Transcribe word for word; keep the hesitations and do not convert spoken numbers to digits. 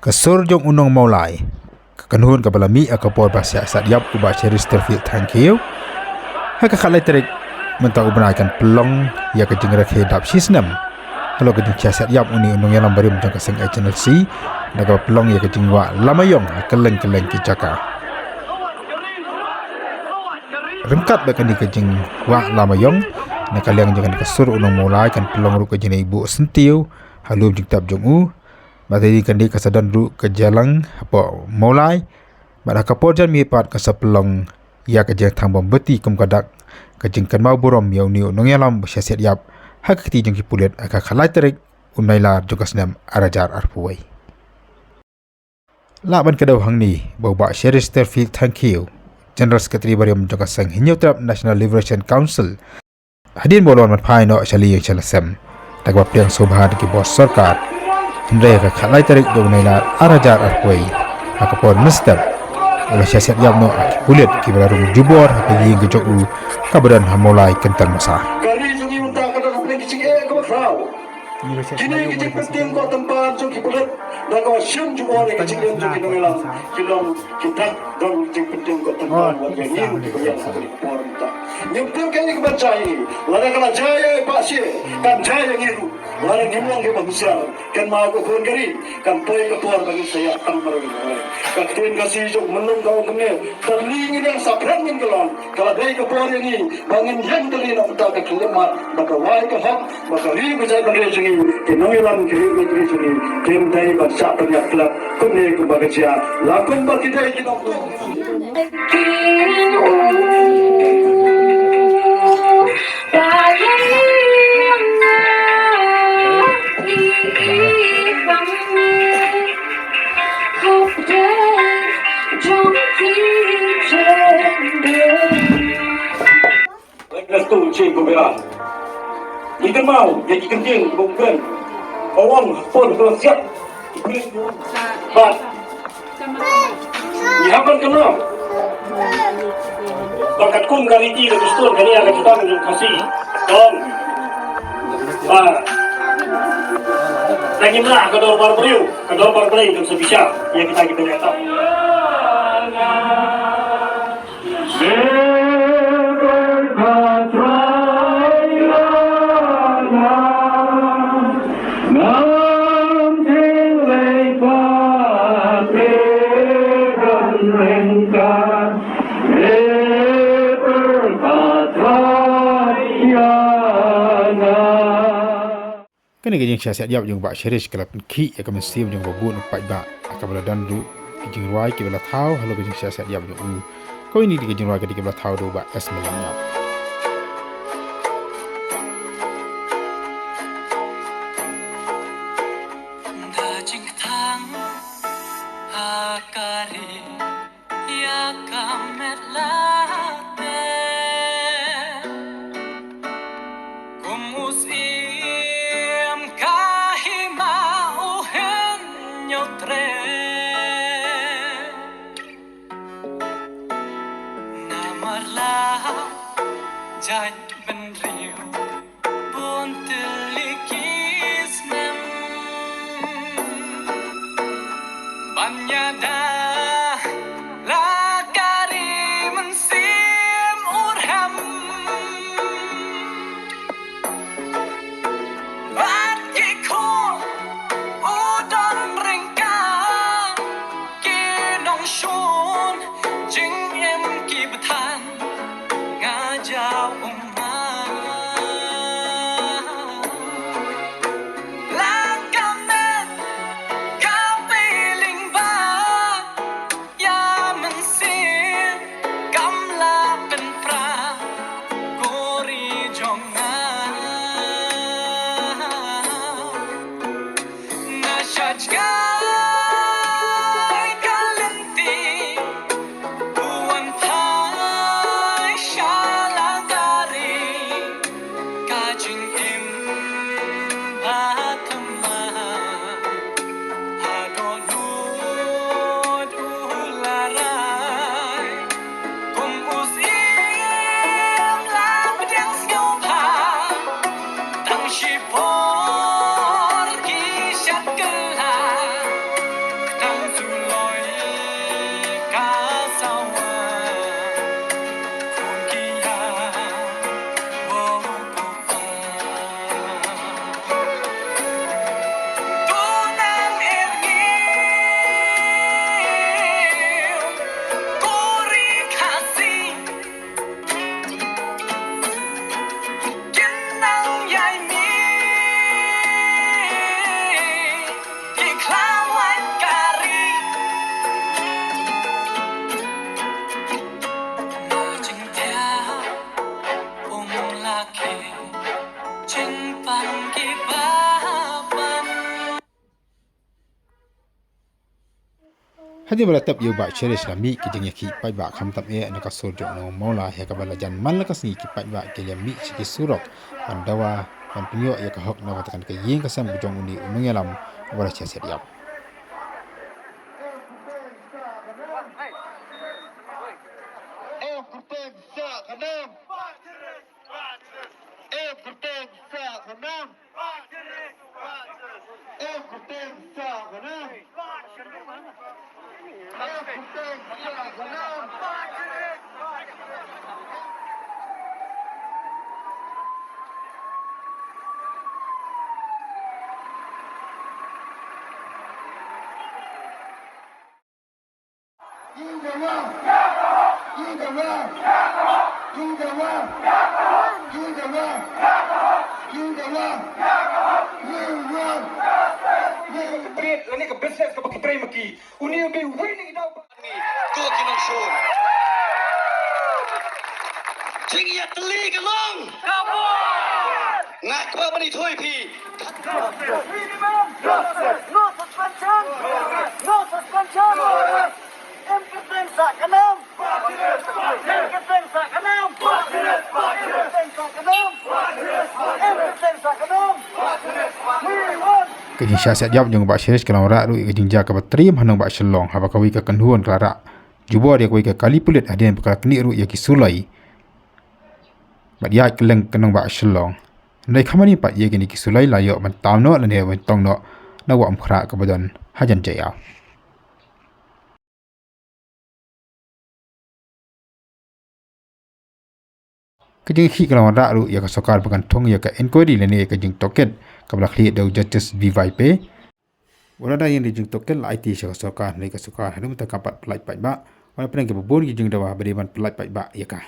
Ka sur jong u nong Mawlai ka kynhun kaba la mih ha ka por ba shah set ïap u Bah Cheristerfield Thangkhiew. Ha ka khatlai tarik mynta u bnai kan pynlong ïa ka jingrakhe dap shi snem halor ka jingshah set ïap une u nongïalam barim jong ka seng H N L C, da kaba pynlong ïa ka jingwah lama ïong ha kylleng kylleng ki jaka. Ryngkat bad kane ka jingwah lama ïong, na ka liang jong kane ka sur u nong Mawlai kan pynlong ruh ka jingleit buh syntiew ha lum jingtep jong u. Bad hadien kane ka sa don ruh ka jingïalang hapoh Mawlai. Bad ha ka por janmiet pat ka sa pynlong ïa ka jingthang mombati kum ka dak ka jingkynmaw burom ïa une u nongïalam ba shah set ïap ha ka kti jong ki pulit ha ka khatlai tarik u Nailar jong ka snem ar hajar arphew wei. Lah ban kdew hangne ba u Bah Cheristerfield Thangkhiew, General Secretary barim jong ka seng Hynñiewtrep National Liberation Council, hadien ba u la wan ban phai noh sha lieng sha la sem, da kaba pdiang sngewbha da ki bor sorkar, hynrei ha ka khatlai tarik jong u Nailar ar hajar arphew wei, ha ka por mynstep u la shah set ïap noh ha ki pulit kiba la rung jubor ha ka ïing ka jong u kaba don ha Mawlai Kynton Masa. Ka ri jong ngi mynta ka don hapdeng ki jingeh kaba khraw. Kine ki jingpyntieng koh tympan jong ki pulit da kaba shim jubor ïa ki jingim jong ki nongïalam, ki long ki dak don jingpyntieng koh tympan wat ïa ngi kiba ïeng ha kane ka por mynta. Ngim tip kaei kaba jia ïa ngi, lada ka la jia ïa i Bah Shier kan jia ïa ngi ruh. Lada ngim long kiba husiar, kynmaw ko khun ka ri, kan poi ka por ba ngin sa ïaid tang marwei marwei. Ka ktien Khasi jong u Myllung ka ong kumne, tyrli ngin ïeng, saphriang ngin kyllon. Ka la dei ka por ïa ngi ba ngin ïeng tyrli na ka bynta ka khyllipmat bad ka wai ka hok, ba ka ri ka jaitbynriew jong ngi, ki nongïalam ki riewkynrad jong ngi kin dei ban shah pynïap khlem kumne kumba ka jia, la kumba ki dei ki nongtuh. Leit na stur, shin kumba. Ngi kynmaw ïa ki kyntien ba u kren. Ba u ong ha ka por ba siap. Bad ngi hap ban kynmaw. Ba katkum ka riti ka dustur kane ka jutang jong Khasi. Ka ong ba lada ngim lah ka dorbar briew, ka dorbar Blei kan sa bishar ïa kita kiba ïatap. Kane ka jingshah siat ïap jong u Bah Cherish ka la pynkhih ïa ka mynsiem jong u babun u paidbah, ha kaba la don ruh ki jingrwai kiba la thaw halor ka jingshah siat ïap jong u. Kawei na ki jingrwai ka dei kaba la thaw da u Bah S Mallom Ïap. Da jingkthang ha ka ri ïa ka met lade. Kum u syiem ka hima u Hynñiewtrep. Namar la jaitbynriew bun tylli ki snem ban ïada la ka ri mynsiem u rhem. Bad ki khun u don ryngkat ki nongshun jingim kiba than. Nga jaw ummat la ka met ka pei lyngba ïa mynsiem kam la pynpra ko ri jong nga. Nga shah jngai ka lynti Hadien ba la tep ïa u Bah Cherish la mih ki jingïakhih paidbah khamtam eh na ka sur jong u nongmawla, ïa kaba la jan man la ka sngi ki paidbah ki la mih sha ki surok ban dawa ban pynïoh ïa ka hok na ka bynta ka ïing ka sem ka jong une u nongïalam uba la shah siat ïap. Bret, lane ka business kaba ki trei ma ki. Uni u dei uwei na ki daw ba ngi. To ki nongshun. Jingïatylli ka long. Nga kwah ban ïathuh ïa phi. Minimum justice. No suspension. No suspension. Em kyrteng sa ka nam. Em kyrteng sa ka nam. Em kyrteng sa ka nam. Em kyrteng sa ka nam. We want Ka jingshah siat ïap jong u Bah Cherish ka la wanrah ruh ïa ka jingjia kaba triem ha nongbah Shillong, haba kawei ka kynhun ka la rah jubor ïa kawei ka kali pulit hadien ba ka la knieh ruh ïa ki suloi bad ïaid kylleng ka nongbah Shillong. Hynrei kham hadien pat ïa kine ki suloi la ïoh ban tam noh lane ban tong noh na wah umkhrah kaba don hajan jaiaw. Ka jingïakhih ka la wanrah ruh ïa ka sorkar ba kan thung ïa ka inquiry lane ïa ka jingtohkit kaba la khlieh da u Justice B Y P. Wat la dei ïa ka jingtohkit la aiti sha ka sorkar, hynrei ka sorkar haduh mynta kam pat pyllait paidbah. Wat la pynlong kiba bun ki jingdawa ba dei ban pyllait paidbah ïa ka.